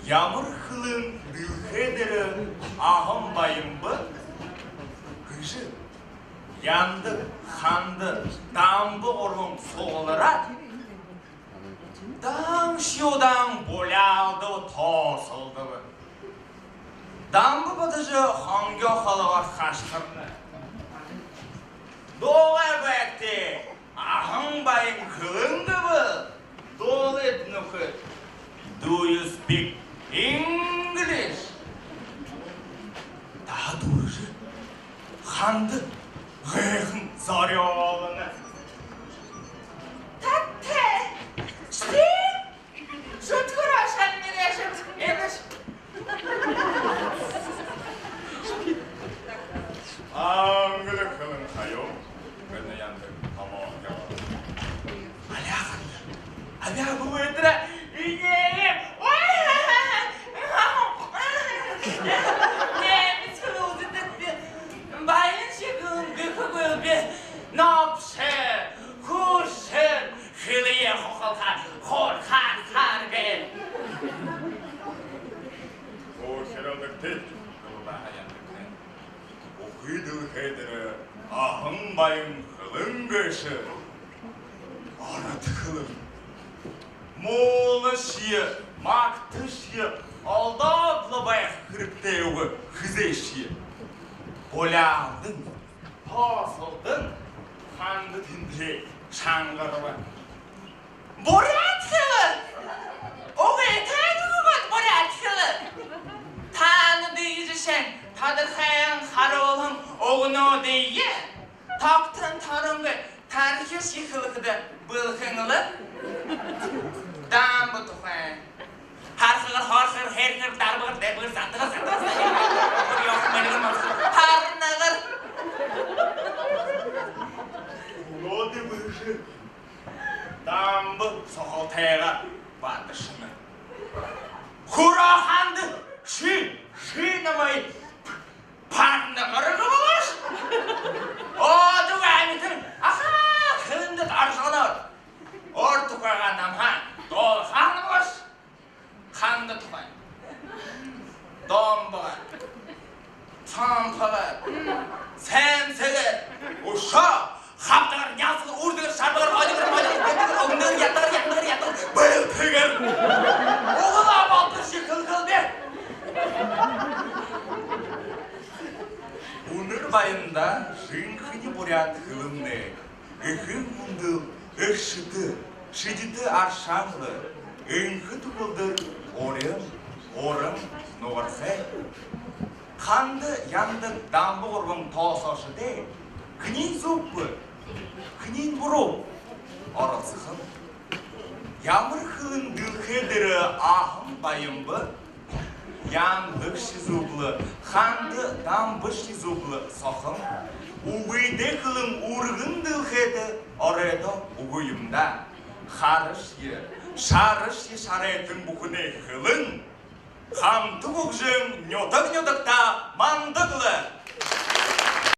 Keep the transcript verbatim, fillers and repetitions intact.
Ямар хэлэн дэлхэй дээрэ аһан баян бэ гэжэ Яндаг, Ханда, Дамба гурбан суглараад, дамшье удаан буляалдаба, тоосолдобо. Дамба бодожо хонгёо хоолойгоор хашхарна. Дуугай байгты, аһан баян хэлэн гэбэл дуулыт, нүхэд. Do you speak English? Таһа дүүрэжэ, Ханда гайхан зорёолоно. Таатай, ши шүдхэр ашаан нэлээшэм эбэш. Англи хэлэн ха юм? Гэнэ Яндаг томоорхёо. Аляа, Ханда, абяа бү бэдэрэ. Иеэ. Немец хэлэ үзэдэгби. Баян шэгэ үнгы хэгүйлби. Нобшэр, хүшэр, хэлэеэ хухалхаар, хуурхаар хаар гээ. Хүшэр өөдэгты. Гүбэ баһа Яндаг. Бүхы дэлхэй дээрэ аһан баян хэлэн гээшэ ород хэлэн. Муулашье, магташье, олдоод лэ байха хэрэгтэй үгы, хэзээшье. Буляалдан, тоосолдон, Ханда тэндэһээ шангарба. Буряад хэлэн! Үгы, тэнэг үгы буряад хэлэн! Таанадые жэшээн тодорхойлон харуулһан үгэнүүдые тогтон торонгүй тархишье хэлэхэдэ бэлхэн лэ. Дамба тухай. Хархагар, хорхогор, хэрхэгэр, дарбагар, дэрбэгэр, зандагар, зандагар, зандагар, ёохор, мэлигэр, мэлигэр, харнагар. Өөдэ бэшэ. Дамба сохолтойгоор бадашана. Хүрөө, Ханда, ши, ши намайе парнагар гэбэш. Өөдэгөө амитан ахаа хэлэндэ оржолоноор, өөр тухайгаа намһаа дуулахаар гэбэш. Ханда тухай. Домбогор, цомпогор, сэмсэгэр, үшөө хабтагар, нялсагар, үрдэгэр, шарбагар, одигор, модигор, бэдэгэр, үмдэгэр, ядагар, яндагар, ядагар, бэлдэгэр. Угалаа болтор ши хэлхэл бэ. Үнэр баяндаа жэнхэни буряад хэлэмнай эхын үндэл эршэтэ, шэдитэ аршаан лэ, энхэ түгэлдэр урин, уран нугархай. Ханда, Яндаг, Дамба гурбан тоосоошодой хэниинь зүб бэ, хэниинь буруу оролсохо юм. Ямар хэлэн дэлхэй дээрэ аһан баян бэ? Яндагшье зүб лэ, Ханда, Дамбашье зүб лэ, сохом. Үгытэй хэлэн үргэн дэлхэйдэ оройдоо үгы юм даа. Харашье, шарашье шарайтан бүхэнэй хэлэн хамта хүгжэн, нютаг нютагтаа мандаг лэ.